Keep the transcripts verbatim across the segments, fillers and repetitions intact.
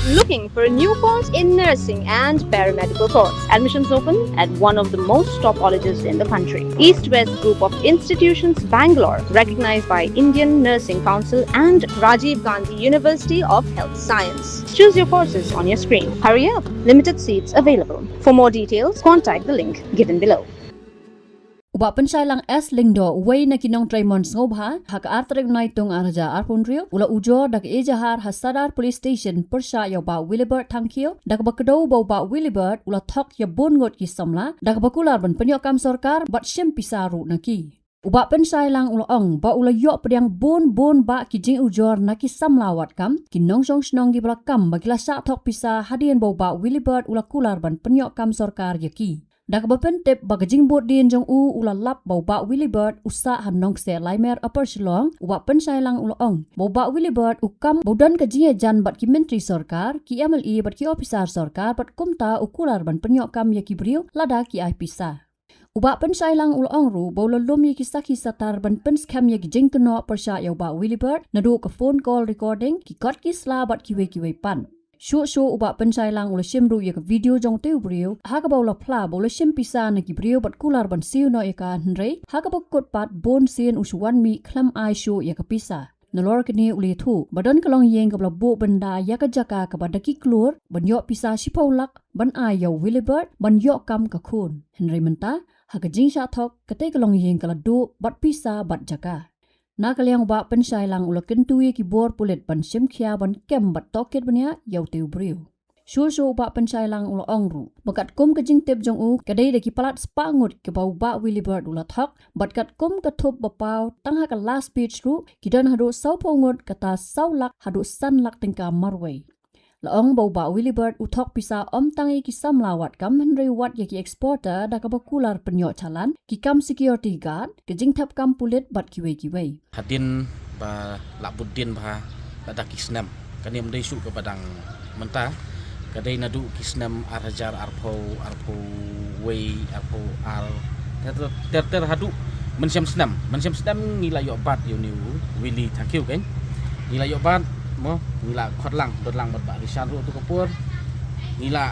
Looking for a new course in nursing and paramedical course? Admissions open at one of the most top colleges in the country. East West Group of Institutions, Bangalore, recognized by Indian Nursing Council and Rajiv Gandhi University of Health Science. Choose your courses on your screen. Hurry up, limited seats available. For more details, contact the link given below. U Bah Pynshai Lang S Lyngdoh, uwei na ki nongtrei mon sngewbha, ha ka ar tarik u Naitung ar hajar arphew hynriew, u la ujor da ka ejahar ha Sadar Police Station pyrshah ïa u Bah Willibert Thangkhiew, da kaba kdew ba u Bah Willibert u la thok ïa bun ngut ki samla, da kaba kular ban pynïoh kam sorkar bad shim pisa ruh na ki. U Bah Pynshai Lang u la ong ba u la ïoh pdiang bun bun bah ki jingujor na ki samla wad kam, ki nongshong shnong kiba la kam ba ki la shah thok pisa hadien ba u Bah Willibert u la kular ban pynïoh kam sorkar ïa ki. Da kaba pyntip ba ka jingbud dien jong u u la lap ba u Bah Willibert u sah ha Nongkseh Laimer, Upper Shillong, u Bah Pynshai Lang u la ong ba u Bah Willibert u kam ba u don ka jingïajan bad ki myntri sorkar, ki M L A bad ki ophisar sorkar bad kumta u kular ban pynïoh kam ïa ki briew lada ki ai pisa. U Bah Pynshai Lang u la ong ruh ba u la lum ïa ki sakhi satar ban pynskhem ïa ki jingkynnoh pyrshah ïa u Bah Willibert, naduh ka phone call recording, ki kot ki sla bad kiwei kiwei pat. Shuh shuh u Bah Pynshai Lang u la shim ruh ïa ka video jong utei u briew ha kaba u la phla ba u la shim pisa na ki briew bad kular ban siew noh ïa ka, hynrei ha kaba kut pat bun sien u shu wan mih khlem ai shuh ïa ka pisa. Nalor kane u la ïathuh ba don ka longïing kaba la buh bynda ïa ka jaka kaba da ki klur ban ïoh pisa shiphew lak ban ai ïa u Willibert ban ïoh kam ka khun. Hynrei mynta ha ka jingshah thok katei ka longïing ka la duh bad pisa bad jaka. Na ka liang u Bah Pynshai Lang u la kyntu ïa ki bor pulit ban shim khia ban kem bad tohkit bniah ïa utei u briew. Shuh shuh u Bah Pynshai Lang u la ong ruh ba katkum ka jingtip jong u ka dei da ki palat spah ngut kiba u Bah Willibert u la thok, bad katkum ka thup ba paw tang ha ka last page ruh ki don haduh sawphew ngut, kata saw lak haduh san lak tyngka marwei. La ong ba u Bah Willibert u thok pisa ym tang ïa ki samla wad kam hynrei wat ïa ki exporter da kaba kular pynïoh challan, ki kam security guard, ka jingthep kam pulit bad kiwei kiwei. Hadien ba la bud dien bha, la da ki snem. Kane ym dei shuh kaba dang mynta. Ka dei naduh ki snem ar hajar arphew, arphew wei, arphew ar. Ter ter, ter ter haduh mynshem snem. Mynshem snem ngi la ïoh bat ïa une u Willy Thangkhiew kan. Ngi la ïoh bat mo, ngi la khot lang, don lang bad Bah Rishan ruh tu ka por. Ngi la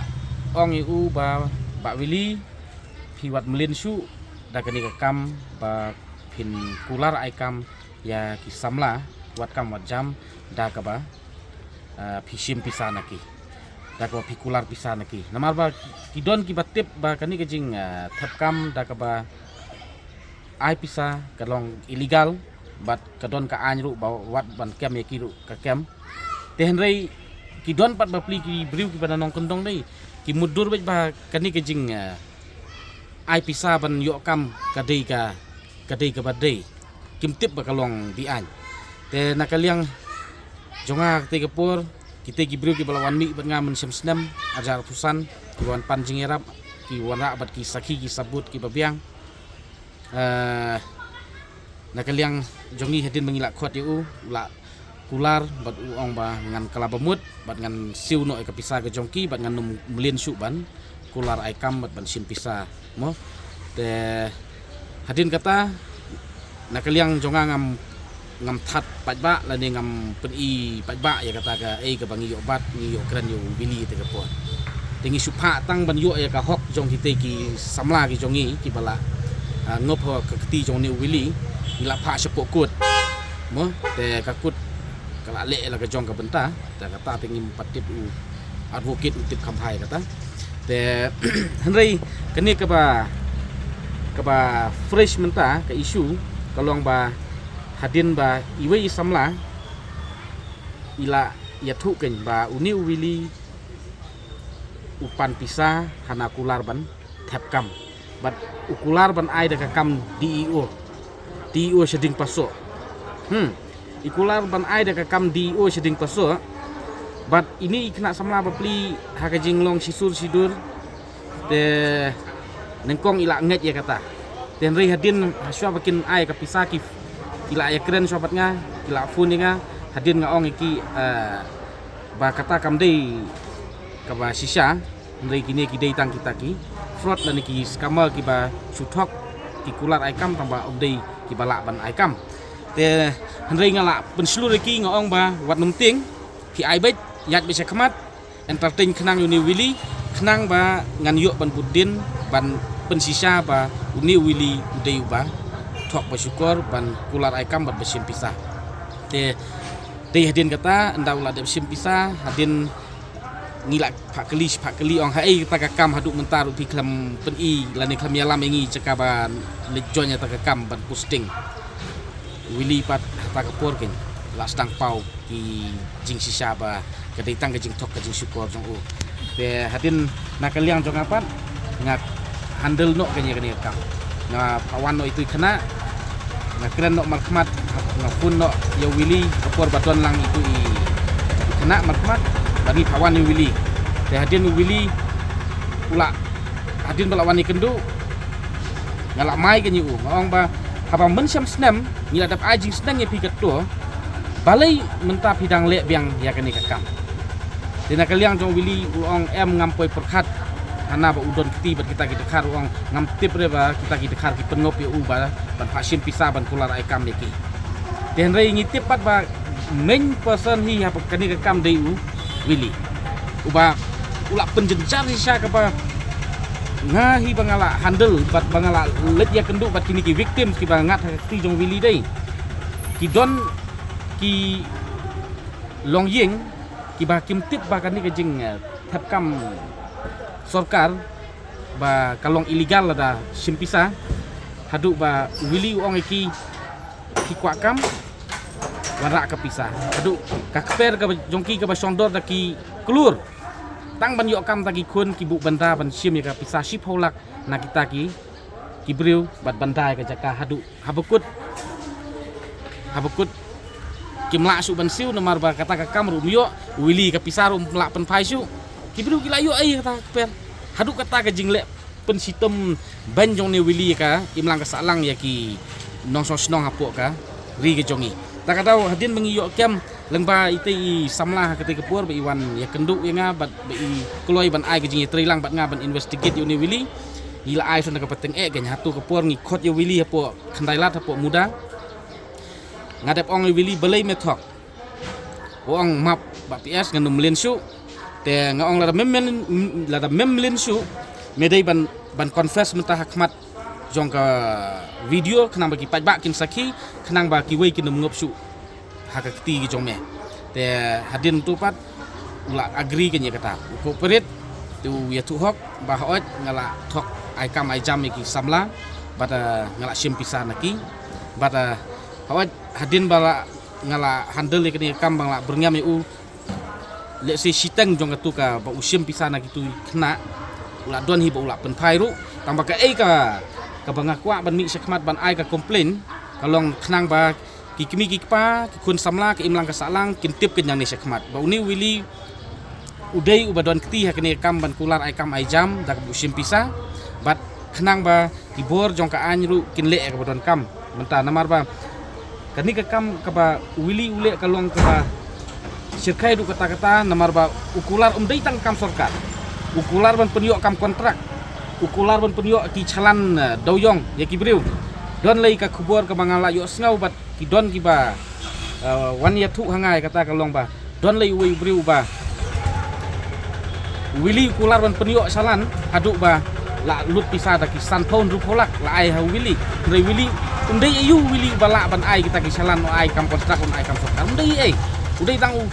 ong ïa u ba, Bah Willy, phi wat mlien shuh da kane ka kam ba phin kular ai kam ïa ki samla wat kam wat jam da kaba, ah, phi shim pisa na ki, da kaba phi kular pisa na ki. Namar ba ki don kiba tip ba kane ka jing, ah, thep kam da kaba ai pisa ka long illegal, bad ka don ka aiñ ruh ba wat ban kem ïa ki ruh ka kem. Te hynrei ki don pat bapli ki briew kiba na nongkyndong dei ki mutdur beit ba kane ka jing, ah, ai pisa ban ïoh kam ka dei ka, ka dei kaba dei. Kim tip ba ka long be-aiñ. Te na ka liang jong nga katei ka por, kitei ki briew kiba la wan mih bad nga mynshem snem ar hajar arphew san, kiba wan pan jingïarap, ki wanrah bad ki sakhi ki sabut kiba biang. Eh, na ka liang jong ngi hadien ba ngi la khot ïa u, u la kular bad u ong ba ngan kylla ba mut bad ngan siew noh ïa ka pisa ka jong ki bad ngan ym mlien shuh ban kular ai kam bad ban shim pisa mo. Te hadien kata na ka liang jong nga ngam, ngam that paidbah lane ngam pyni paidbah ïa kata kaei kaba ngi ïoh bat, ngi ïoh kren ïa u Willy te ka por. Te ngi shu phah tang ban ïoh ïa ka hok jong kitei ki samla ki jong ngi kiba la, ah, ngop ha ka kti jong une u Willy, ngi la phah shapoh kut mo. Te ka kut ka la leh la ka jong ka bynta. Te kata te ngim pat tip, u advocate u tip kham bha ïa kata. Te hynrei kane kaba, kaba fresh mynta ka issue ka long ba hadien ba iwei i samla i la ïathuh keiñ ba une u Willy u pan pisa hana kular ban thep kam. Bad u kular ban ai da ka kam D E O. D E O shading pasoh. Hmm. I kular ban ai da ka kam D E O shading pasoh. Bad ine i khynnah samla bapli ha ka jinglong shisur shidur. Te nyngkong i la ngeit ïa kata. Te hynrei hadien hashwa ba kin ai ka pisa ki, ki la ïakren shwa bad nga, ki la phone ïa nga, hadien nga ong ïa ki, eh, ba kata kam dei kaba shisha, hynrei kine ki dei tang kita ki fraud lane ki scammer kiba shu thok ki kular ai kam tang ba ym dei kiba lah ban ai kam. Te hynrei nga la pynshlur ïa ki, nga ong ba wat nym tieng, phi ai beit, ïaid beit sha khmat, entertain khnang ïa une u Willy, khnang ba ngan ïoh ban bud dien, ban pynshisha ba une u Willy u dei uba thok ba shukor ban kular ai kam bad ba shim pisa. Te dei hadien kata, ynda u la dep shim pisa, hadien ngi la phah kylli, phah kylli ong haei kata ka kam haduh mynta ruh phi khlem pyni lane khlem ïalam ïa ngi jaka ba leit join ïa kata ka kam ban posting. Willy pat hata ka por kein la sdang paw ki jingshisha ba ka dei tang ka jingthok ka jingshukor jong u. Te hadien na ka liang jong nga pat nga handle noh kane kane ka kam. Nga phah wan noh itu i khynnah, nga kren noh markhmat, nga phone noh ïa u Willy ka por ba don lang itu i khynnah markhmat, ba ngi phah wan ïa u Willy. Te hadien u Willy u la, hadien ba la wan ïakynduh, nga la mai kane u, nga ong ba haba mynshem snem ngi la dep ai jingsneng ïa phi katto, balei mynta phi dang leh biang ïa kane ka kam? Te na ka liang jong u Willy u ong em, ngam poi pyrkhat. Hana ba u don kti bad kita ki dkhar, u ong ngam tip re ba kita ki dkhar ki pynngop ïa u ba ban phah shim pisa ban kular ai kam ïa ki. Te hynrei ngi tip pat ba main person hi ha kane ka kam dei u Willy, uba u la pynjynjar shisha kaba nga hi ba nga la handle bad ba nga la leit ïakynduh bad kine ki victims kiba ngat ha ka kti jong u Willy dei ki don ki longïing kiba kim tip ba kane ka jing, eh, thep kam sorkar ba ka long illegal lada shim pisa, haduh ba u Willy u ong ïa ki, ki kwah kam, wanrah ka pisa. Haduh ka kper kaba jong ki kaba shongdor da ki klur, tang ban ïoh kam da ki khun ki buh bynta ban shim ïa ka pisa shiphew lak na kita ki, ki briew bad ban da ïa ka jaka haduh haba kut, haba kut kim lah shuh ban siew namar ba kata ka kam ruh um ïoh, u Willy ka pisa ruh um lah pynphai shuh. Ki briew ki la ïoh ei kata ka kper. Haduh kata ka jingleh pynshitom beiñ jong une u Willy ïa ka imlang ka sahlang ïa ki nongshong shnong hapoh ka ri ka jong ngi. Ta ka daw hadien ba ngi ïoh kem lyngba ite i samla ha kata ka por ba i wan ïakynduh ïa nga bad ba i kloi ban ai ka jingïatreilang bad nga ban investigate ïa une u Willy. Ngi la ai shuh na ka pateng eh ka nya hato ka por ngi khot ïa u Willy hapoh Khyndai Lad hapoh Muda. Nga dep ong ïa u Willy balei me thok. U ong map Bah P S ngan ym mlien shuh. Te nga ong lada mem mlien, lada mem mlien shuh, me dei ban, ban confess mynta ha khmat jong ka video khnang ba ki paidbah kin sakhi, khnang ba kiwei kin ym ngop shuh ha ka kti ki jong me. Te hadien tu pat u la agree kane kata, u cooperate. Te u ïathuh hok ba hooid nga la thok ai kam ai jam ïa ki samla bad, eh, nga la shim pisa na ki bad, eh, hooid hadien ba la nga la handle ïa kane ka kam ba nga la byrngem ïa u. Let's say shiteng jong katu kaba u shim pisa na kitu khynnah u la don hi ba u la pynphai ruh. Tang ba kaei ka, kaba nga kwah ban mih shakhmat ban ai ka complain ka long khnang ba ki kmie ki kpa, ki khun samla, ka imlang ka sahlang kin tip kynjang ne shakhmat ba une u Willy u dei uba don kti ha kane ka kam ban kular ai kam ai jam da kaba u shim pisa bad khnang ba ki bor jong ka aiñ ruh kin leh ïa kaba donkam mynta namar ba kane ka kam kaba u Willy u leh ka long kaba shyrkhei ruh katta katta namar ba u kular um dei tang kam sorkar, u kular ban pynïoh kam kontrak, u kular ban pynïoh ki challan, eh, dewïong ïa ki briew. Don lei ka khubor kaba nga la ïohsngew bad ki don kiba, eh, wan ïathuh ha nga ïa kata ka long ba don lei uwei u briew uba u Willy u kular ban pynïoh challan haduh ba la lut pisa da ki san phew hynriewphew lak la ai ha u Willy. Hynrei Willy um dei ei u Willy uba lah ban ai kita ki challan, u ai kam kontrak, u ai kam sorkar, um dei ei. U dei tang u,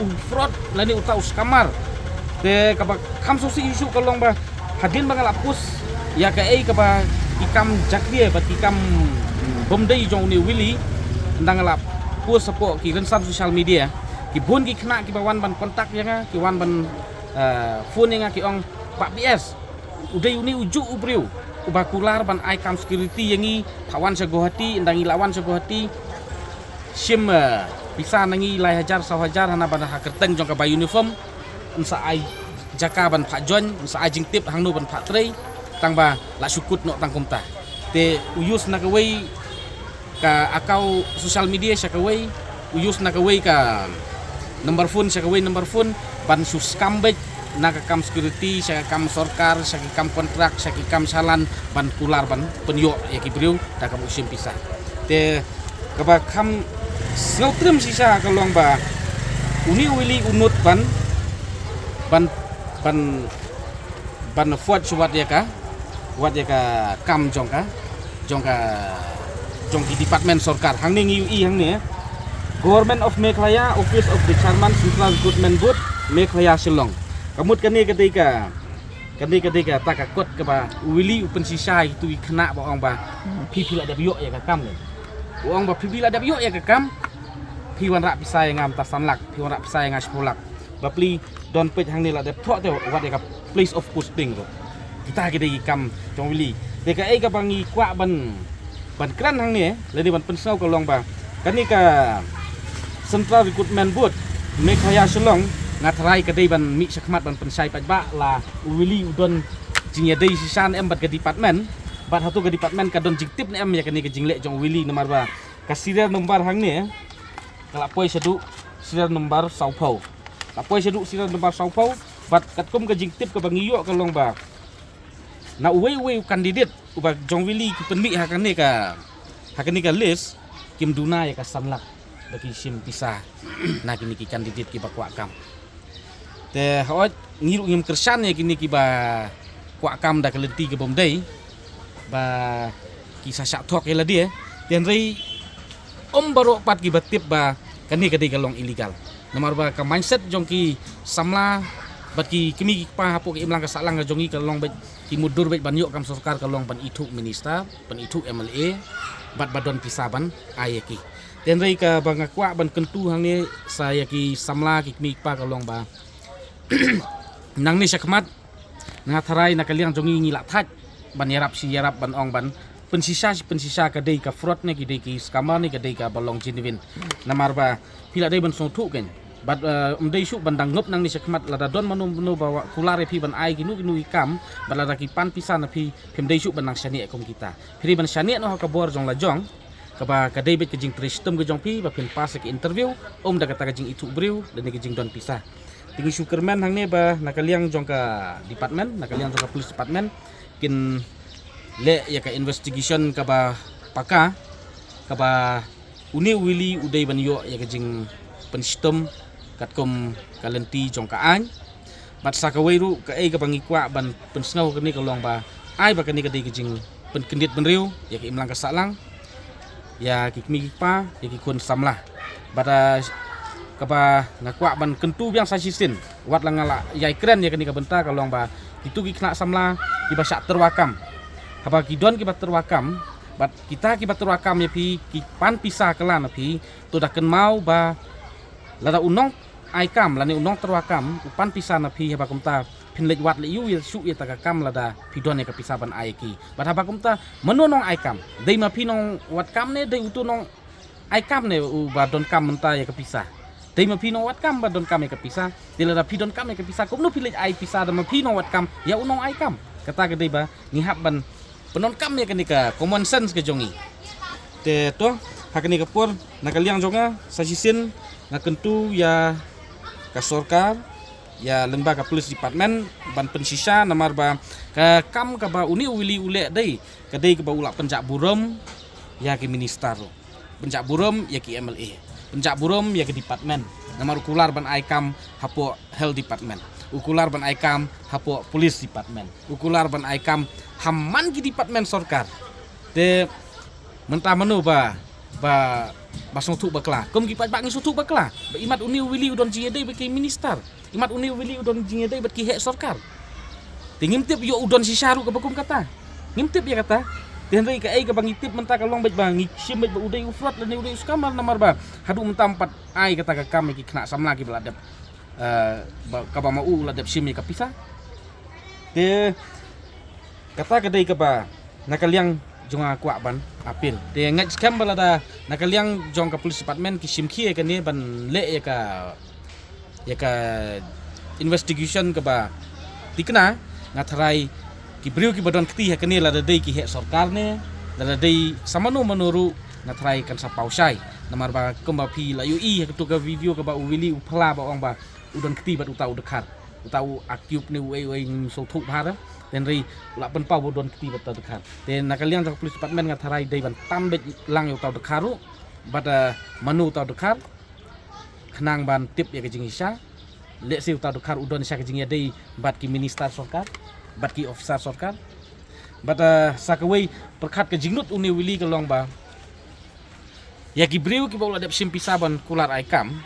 u fraud lane uta u scammer. Te kaba kham sngewsih shuh ka long ba hadien ba nga la post ïa kaei kaba ki kam jakhlia bad ki kam bym dei jong une u Willy, ynda nga la post hapoh ki rynsan social media, ki bun ki khynnah kiba wan ban contact ïa nga, ki wan ban, eh, phone ïa nga, ki ong Bah P S, u dei une u juh u briew uba kular ban ai kam security ïa ngi, phah wan sha Guwahati, ynda ngi la wan sha Guwahati shim, eh, pisa na ngi lai hajar saw hajar hana ba ha kyrteng jong ka bai uniform. Yn sa ai jaka ban phah join, yn sa ai jingtip hangno ban phah trei, tang ba la shu kut noh tang kumta. Te u use na kawei ka account social media sha kawei, u use na kawei ka number phone sha kawei number phone ban shu scam beit na ka kam security, sha ka kam sorkar, sha ki kam kontrak, sha ki kam challan ban kular ban pynïoh ïa ki briew da kaba u shim pisa. Te kaba kham sngewtriem shisha ka long ba une u Willy u nud ban ban ban ban forward wat ïa ka wat ïa ka kam jong ka jong ka jong ki department sorkar. Hangne ngi ïohi hangne, Government of Meghalaya, Office of the Chairman, Central Recruitment Board, Meghalaya, Shillong. Ka mut kane ka dei ka kane ka dei kata ka kot kaba u Willie u pynshisha ïa kitu ki khynnah ba ong ba phi phi la dep ïoh ïa ka kam ne. U ong ba phi phi la dep ïoh ïa ka kam, phi wanrah pisa ïa nga mynta san lak, phi wanrah pisa ïa nga shiphew lak. Ba pli don peit hangne la dep thoh te wat ïa ka place of posting ruh. Kita ki dei ki kam jong u Willie. Te kaei kaba ngi kwah ban ban kren hangne lane ban pynsngew ka long ba kane ka Central Recruitment Board Meghalaya, Shillong, nga tharai ka dei ban mih shakhmat ban pynshai paidbah la u Willie u don jingïadei shisha ne em bad ka department, bad hato ka department ka don jingtip ne em ïa kane ka jingleh jong u Willie, namar ba ka serial number hangne ka la poi shaduh serial number sawphew. La poi shaduh serial number sawphew, bad katkum ka jingtip kaba ngi ïoh ka long ba na uwei uwei u candidate uba jong u Willie ki pynmih ha kane ka ha kane ka list, kim duna ïa ka san lak ba ki shim pisa na kine ki candidate kiba kwah kam. Te hooid, ngi ruh ngim kyrshan ïa kine kiba kwah kam da ka lynti kaba ym dei ba ki sa shah thok ïa lade. Te hynrei ym baroh pat kiba tip ba kane ka dei ka long illegal. Namar ba ka mindset jong ki samla bad ki kmie ki kpa hapoh ka imlang ka sahlang ka jong ngi ka long beit, ki mutdur beit ban ïoh kam sorkar ka long ban ithuh minister, ban ithuh M L A, bad ba don pisa ban ai ïa ki. Te hynrei kaba nga kwah ban kyntu hangne sa ïa ki samla ki kmie ki kpa ka long ba nangne shakhmat nga tharai na ka liang jong ngi ngi la thait ban ïarap shi ïarap ban ong ban pynshisha shi pynshisha ka dei ka fraud ne ki dei ki scammer ne ka dei kaba long genuine. Namar ba phi la dei ban sngewthuh kein. Bad ym dei shuh ban dang ngop nangne shakhmat, lada don mano mano ba kular ïa phi ban ai kino kino ki kam, bad lada ki pan pisa na phi, phim dei shuh ban nang shaniah kum kita. Phi dei ban shaniah noh ha ka bor jong la jong kaba ka dei beit ka jingtrei shitom ka jong phi ba phin pass ïa ka interview, ym da kata ka jingithuh briew lane ka jingdon pisa. Te ngi shu kyrmen hangne ba na ka liang jong ka department, na ka liang jong ka police department, kin leh ïa ka investigation kaba paka, kaba une u Willie u dei ban ïoh ïa ka jingpynshitom katkum ka lynti jong ka aiñ. Bad sa kawei ruh kaei kaba ngi kwah ban pynsngew kane ka long ba ai ba kane ka dei ka jingpynkyndit bynriew ïa ka imlang ka sahlang, ïa ki kmie ki kpa, ïa ki khun samla. Bad kaba nga kwah ban kyntu biang sa shisien, wat la nga la ïai kren ïa kane ka bynta ka long ba kitu ki khynnah samla kiba shah tyrwa kam, haba ki don kiba tyrwa kam, bad kita kiba tyrwa kam ïa phi ki pan pisa kylla na phi, to da kynmaw ba lada u nong ai kam lane u nong tyrwa kam u pan pisa na phi, haba kumta phin leit wad leit ïuh ïa shuh ïa ta ka kam lada phi don ïa ka pisa ban ai ïa ki. Bad haba kumta mano nong ai kam? Dei ma phi nong wad kam ne dei uto nong ai kam ne uba don kam mynta ïa ka pisa? Dei ma phi nong wad kam ba don kam ïa ka pisa. Te lada phi don kam ïa ka pisa, kumno phi leit ai pisa da ma phi nong wad kam ïa u nong ai kam? Kata ka dei ba ngi hap ban pyndonkam ïa kane ka common sense ka jong ngi. Te to, ha kane ka por, na ka liang jong nga sa shisien nga kyntu ïa ka sorkar, ïa lyngba ka police department ban pynshisha, namar ba ka kam kaba une u Willie u leh dei ka dei kaba u la pynjah burom ïa ki minister ruh, pynjah burom ïa ki M L A, pynjah burom ïa ki department. Namar u kular ban ai kam hapoh health department, u kular ban ai kam hapoh police department, u kular ban ai kam ha man ki department sorkar. Te mynta mano ba ba ba sngewthuh bakla? Kum ki paidbah ngi sngewthuh bakla ba imat une u Willie u don jingïadei bad ki minister, imat une u Willie u don jingïadei bad ki heh sorkar. Te ngim tip ïoh u don shisha ruh kaba kum kata. Ngim tip ïa kata. Te hynrei kaei kaba ngi tip mynta ka long beit ba ngi shim beit ba u dei u fraud lane u dei u scammer, namar ba haduh mynta ym pat ai kata ka kam ïa ki khynnah samla kiba la dep, eh, ba, kaba ma u la dep shim ïa ka pisa. Te kata ka dei kaba na ka liang jong nga kwah ban appeal. Te ngeit skhem ba lada na ka liang jong ka police department ki shim khia ïa kane ban leh ïa ka ïa ka investigation kaba thikna, nga tharai ki briew kiba don kti ha kane, lada dei ki heh sorkar ne lada dei sa mano mano ruh, nga tharai kan sa paw shai. Namar ba kumba phi la ïohi ha kato ka video kaba u Willie u phla ba ong ba u don kti bad uta u dkhar, uta u Akub ne uei uei ngim sngewthuh bha. Te hynrei u la pynpaw ba u don kti bad uta u dkhar. Te na ka liang jong ka police department nga tharai dei ban tam beit lang ïa uta u dkhar ruh, bad, eh, mano uta u dkhar, khnang ban tip ïa ka jingshisha. Lehse uta u dkhar u don sha ka jingïadei bad ki minister sorkar, bad ki officer sorkar. Bad, ah, sa kawei pyrkhat ka jinglut une u Willy ka long ba ïa ki briew kiba u la dep shim pisa ban kular ai kam,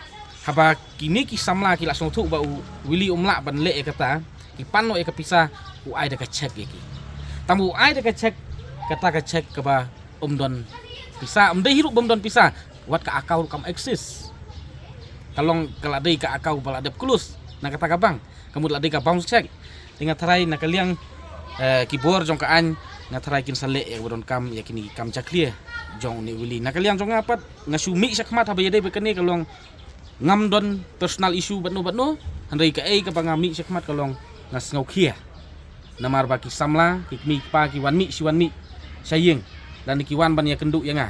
haba kine ki samla ki la sngewthuh ba u Willy um lah ban leh ïa kata, ki pan noh ïa ka pisa, u ai da ka cheque ïa ki. Tang ba u ai da ka cheque, kata ka cheque kaba um don pisa, um dei hi ruh ba um don pisa, wat ka account ruh kam exist. Ka long ka la dei ka account ba la dep close na kata ka bank, ka mut la dei ka bounce cheque. Te nga tharai na ka liang, eh, ki bor jong ka aiñ, nga tharai kin sa leh ïa kaba donkam ïa kine ki kam jakhlia jong une u Willy. Na ka liang jong nga pat, nga shu mih shakhmat haba ïadei bad kane ka long, ngam don personal issue bad no bad no, hynrei kaei kaba nga mih shakhmat ka long, nga sngew khia. Namar ba ki samla, ki kmie ki kpa ki wan mih shi wan mih sha ïing, lane ki wan ban ïakynduh ïa nga.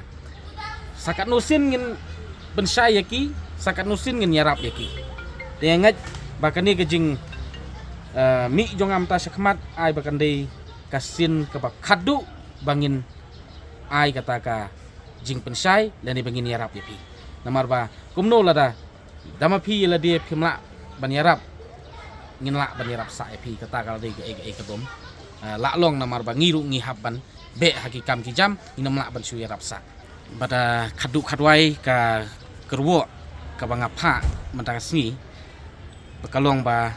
Sa katno sien ngin pynshai ïa ki, sa katno sien ngin ïarap ïa ki. Te nga ngeit ba kane ka jing, eh, mih jong nga mynta shakhmat, ai ba kan dei ka sien kaba khatduh ba ngin ai kata ka jingpynshai lane ba ngin ïarap ïa phi. Namar ba kumno lada, da ma phi ïa lade phim lah ban ïarap, ngin lah ban ïarap sah ïa phi, kata ka la dei kaei kaei ka bym, eh, lah long, namar ba ngi ruh ngi hap ban beh ha ki kam ki jam, ngin ym lah ban shu ïarap sah. Bad, eh, khatduh khatwai ka kyrwoh kaba nga phah mynta ka sngi, ba ka long ba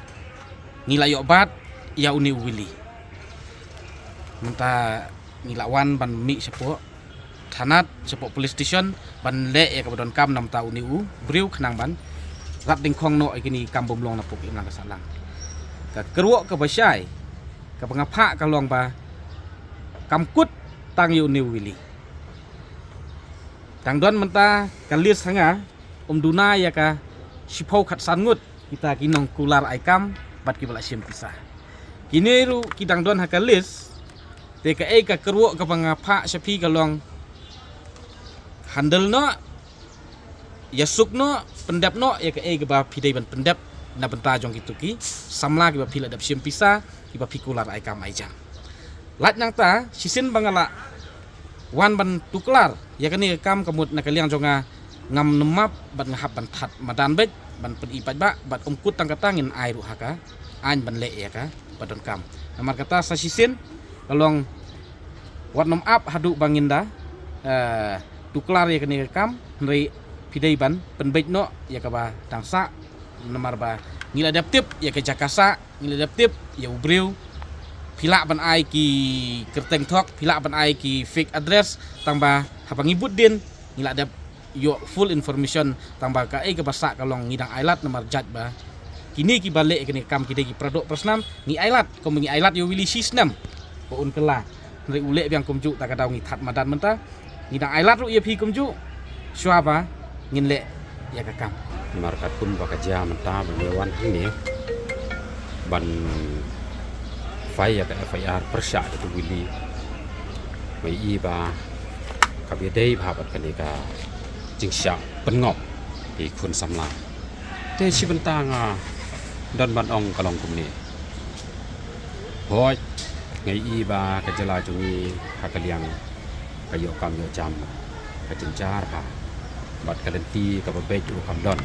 ngi la ïoh bat ïa une u Willy. Mynta ngi la wan ban mih shapoh thanat, shapoh police station, ban leh ïa kaba donkam na bynta une u briew khnang ban rat dyngkhong noh ïa kine ki kam bym long na pdeng imlang ka sahlang. Ka kyrwoh kaba shai kaba nga phah ka long ba kam kut tang ïa une u Willy. Tang don mynta ka list ha nga, um duna ïa ka shiphew khatsan ngut kita ki nongkular ai kam bad kiba la shim pisa. Kine ruh ki dang don ha ka list. Te kaei ka kyrwoh kaba nga phah sha phi ka long, handle noh, ïasuk noh, pyndep noh ïa kaei kaba phi dei ban pyndep na bynta jong kito ki samla kiba phi la dep shim pisa, kiba phi kular ai kam ai jam. Lait nangta shisien ba nga la wan ban tuklar ïa kane ka kam, ka mut na ka liang jong nga ngam nym map bad nga hap ban thad madan beit ban pyni paidbah, bad um kut tang kata, ngin ai ruh ha ka aiñ ban leh ïa kaba donkam. Namar kata sa shisien ka long wat nym ap haduh ba ngin da, eh, tuklar ïa kane ka kam, hynrei phi dei ban pynbeit noh ïa kaba dang sah. Namar ba ngi la dep tip ïa ka jaka sah, ngi la dep tip ïa u briew. Phi lah ban ai ki kyrteng thok, phi lah ban ai ki fake address, tang ba haba ngi bud dien ngi la dep ïoh full information, tang ba kaei kaba sah ka long ngi dang ailad, namar jait ba kine kiba leh kane ka kam ki dei ki paradoh parasnam. Ngi ailad, kumba ngi ailad ïa u Willy shi snem ba un kylla. Hynrei u leh biang kumjuh, ta ka daw ngi thad madan mynta. Ngi dang ailad ruh ïa phi kumjuh shuwa ba ngin leh ïa ka kam. Namar katkum ba ka jia mynta ba ngi wan hangne ban file ïa ka F I R pyrshah ïa u Willy, nga ïohi ba ka ba dei bha bad kane ka jingshah pynngop ïa ki khun samla. Te shi bynta nga don ban ong ka long kumne. Hooid, nga ïohi ba ka jylla jong ngi ha ka liang ka ïoh kam ïoh jam ka jynjar bha, bad ka lynti kaba beit ruh kam don.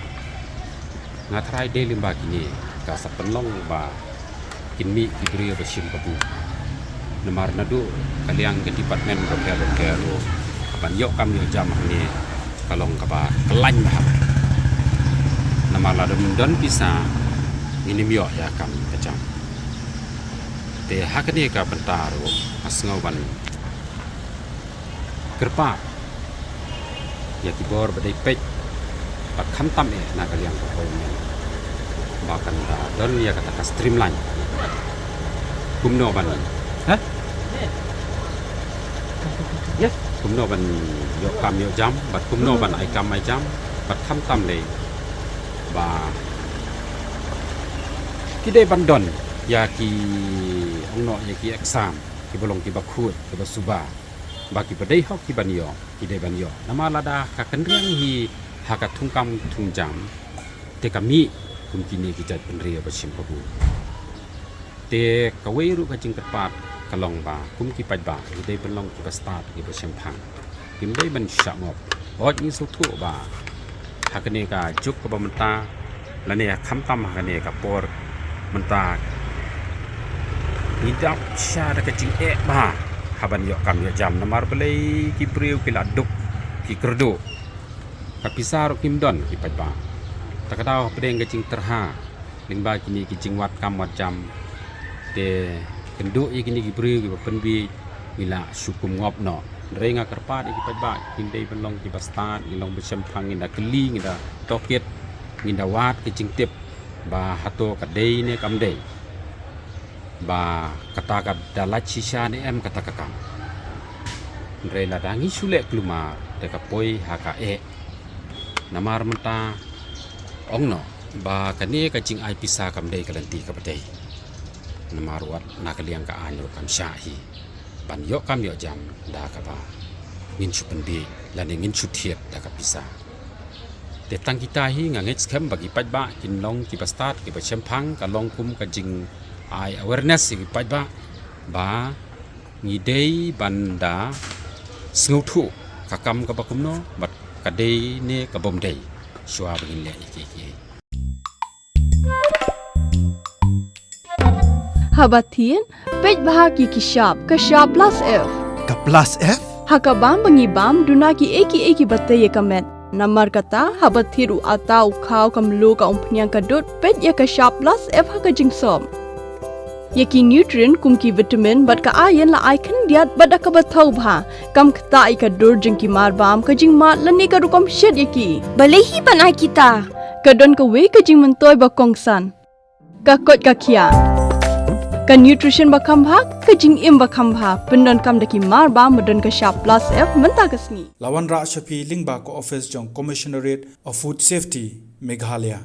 Nga tharai dei lyngba kine ka sa pynlong ba kin mih ki briew ba shim kabu. Namar naduh ka liang ka department bapher bapher ruh, ban ïoh kam ïoh jam hangne ka long kaba kyllain bha. Namar lada ym don pisa ngin ym ïoh ïa ka kam ka jam. Te ha kane ka bynta ruh nga sngew ban kyrpad ïa ki bor ba dei peit, bad khamtam eh na ka liang ka government, ba kan da don ïa kata ka streamline. Kumno ban, ha? Yes. Kumno ban ïoh kam ïoh jam, bad kumno ban ai kam ai jam, bad khamtam lei ba ki dei ban don ïa ki, ong noh, ïa ki exam kiba long kiba khuid, kiba suba, ba kiba dei hok ki ban ïoh, ki dei ban ïoh. Namar lada ka kynriang hi ha ka thungkam thungjam, te ka mih kum kine ki jait bynriew ba shim kabu. Te kawei ruh ka jingkyrpad ka long ba kum ki paidbah ngi dei ban long kiba stad, kiba shemphang. Kim dei ban shah ngop. Hooid, ngi sngewthuh ba ha kane ka juk kaba mynta Lane khamtam ha kane ka por mynta ngi dap sha da ka jingeh bha haban ïoh kam ïoh jam, namar balei ki briew ki la duk ki kyrduh. Ka pisa ruh kim don ki paidbah. Ta ka daw hapdeng ka jingtyrha lyngba kine ki jingwad kam wad jam, te kynduh ïa kine ki briew kiba pynbiej ngi la shu kum ngop noh. Hynrei nga kyrpad ïa ki paidbah, ngim dei ban long kiba stad, ngin long ba shemphang, ngin da kylli, ngin da tohkit, ngin da wad ka jingtip ba hato ka dei ne kam dei, ba kata ka da lait shisha ne em kata ka kam. Hynrei lada ngi shu leh kulmar te ka poi ha ka eh. Namar mynta ong noh ba kane ka jingai pisa kam dei ka lynti kaba dei. Namar wat na ka liang ka aiñ ruh kam shah hi ban ïoh kam ïoh jam da kaba ngin shu pynbiej lane ngin shu thied da ka pisa. Te tang kita hi nga ngeit skhem ba ki paidbah kin long kiba stad kiba shemphang, ka long kum ka jingai awareness ïa ki paidbah ba ngi dei ban da sngewthuh ka kam kaba kumno bad ka dei ne ka bym dei shuwa ba ngin leh ïa kiei kiei. Haba thied, peit bha ki ki shap, ka shap plus F. Ka plus F? Ha ka bam ba ngi bam, duna kiei kiei kiba tei ïa ka met. Namar kata, haba thied u atta, u khaw, ka mluh, ka umphniang, ka dud, peit ïa ka shap plus F ha ka jingsop. Ïa ki nutrient kum ki vitamin bad ka iron la ai khyndiat bad da kaba thaw bha. Kam ktah ïa ka dur jong ki mar bam, ka jingmad lane ka rukom shet ïa ki. Balei hi ban ai kita? Ka don kawei ka jingmyntoi ba kongsan. Ka koit ka khiah. Ka nutrition ba kham bha, ka jingim ba kham bha. Pyndonkam da ki mar bam ba don ka shap plus F mynta ka sngi. La wanrah sha phi lyngba ka ophis jong Commissionerate of Food Safety, Meghalaya.